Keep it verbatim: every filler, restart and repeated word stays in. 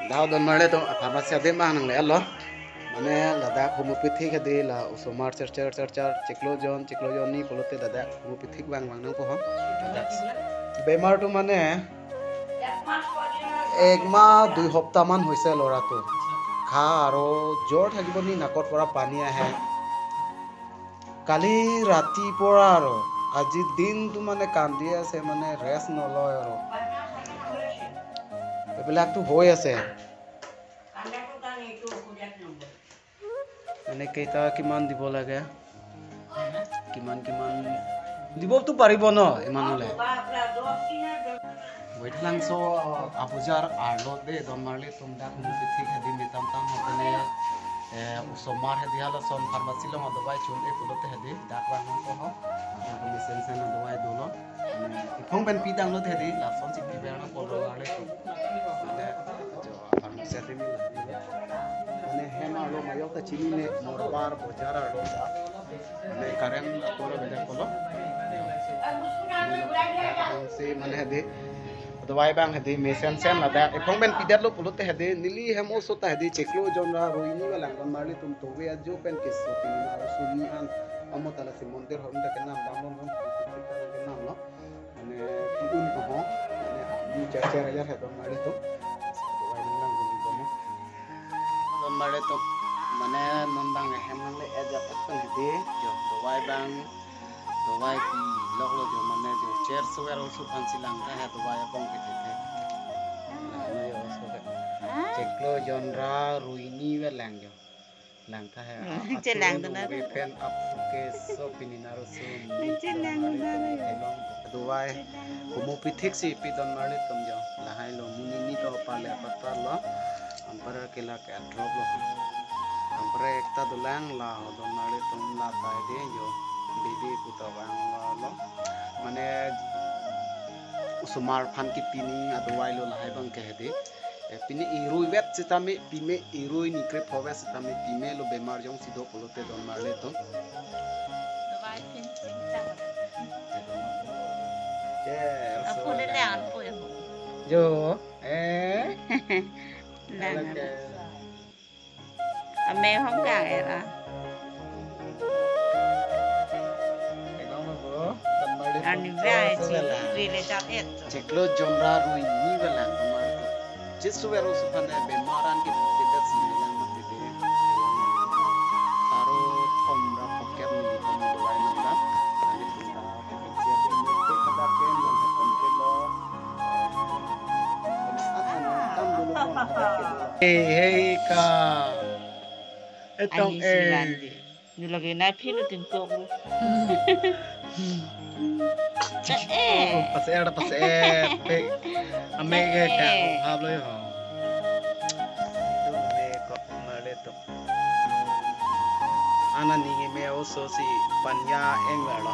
Lahai donmarli atum apharmacy adim abang nangle-etlo. Mane ladak homopathic hedi la osomar chercher chercher chiklo jon chiklo jonni pulote ladak homopathic abang vang nangpo ho. Ladak bemar atum mane এক মাহ দুই সপ্তাহ মান হৈছে ল'ৰাটো। খা আৰু জ্বৰ থাকিব নি, নাকৰ পৰা পানী আহে। কালি ৰাতিৰ পৰা আৰু আজিৰ দিনটো মানে কান্দি আছে, মানে ৰেষ্ট নলয় আৰু। এইবিলাকতো হৈ আছে। মানে কেইটা কিমান দিব লাগে? কিমান কিমান দিবতো পাৰিব ন ইমান হ'লে? Wait lang so, uh, abujar arlo de donmarli atum dak homopathic hedi metam tam hotene, eh, osomar hedi halason pharmacy along adawai chun-e pulote hedi dak vang nangpo ho. Mesen sen adawai dolo. Iphong pen pidamlo hedi, lason si piber nangpo donmarli atum. Mane, jo, pharmacy adim mane hem arlo majok ta chinine, Morbar bojar arlo ta. Mane current ator beda kolo. Si mane hedi. Adawai abang hedi mesen sen ladak. Iphong pen pidetlo pulote hedi. Neli hem oso ta hedi chiklo jon ra rui hini avelang donmarli atum, tobe ajo pen keso pini na oso ni an. Amo ta lasi mondir hor ta kenam damlo non. Kenamlo. Mane pidun ho. Mane ni chercher ajar he donmarli atum. Adawai nanglang guli bomo. Donmarli atum, mane non abang hem nangle-et ajat atum hedi, jo dawai abang, dawai piloklo jo, mane jo cherso ver oso aphan si lang tahai dawai abang ke tete. Lang jo oso ke. Chiklo jon ra rui hini avelang jo. Lang tahai. Chelang dona. Pen ap keso pini na oso ni. Chelang dona. Dawai. Chelang dona. Homopathic si pi donmarli atum jo. Lahai lo, monit ni to pale patarlo. Anpar ke la ke drop lo. Anpar ekta dolang la ho donmarli atum la tai de jo. Bebe puta vanglo. Mane osomar aphan kepini adawai lo lahai abang ke hedi. Eh, pine irui vet sitame pime, irui ni krepho vet sitame pimelo, bemar jongsi do pulote donmarli atum. Dawai pin sing ta. Cher, apo le so le an po ya. Jo, eh? Lang. Lake. Ame hom kang era. Ekdom bo, donmarli atum. Ani bai chi, cherso avelang. Rele jat et. Chiklo jon ra rui hini avelang donmarli atum. Cherso ver oso aphan bemar an ke tete si avelang mati de. Aro thom ra phokep ni komo dawai nangda. Ani atum ta. Hey, hey, ka. Etong, ani eh. Siwan di. Ni lagi na philo tin kok lu. Eh. Pas er, pas er. Pe. Ame ke ka. Eh. Hab lo ho. Ame ko male to. Ana ningi me oso si panya eng verlo.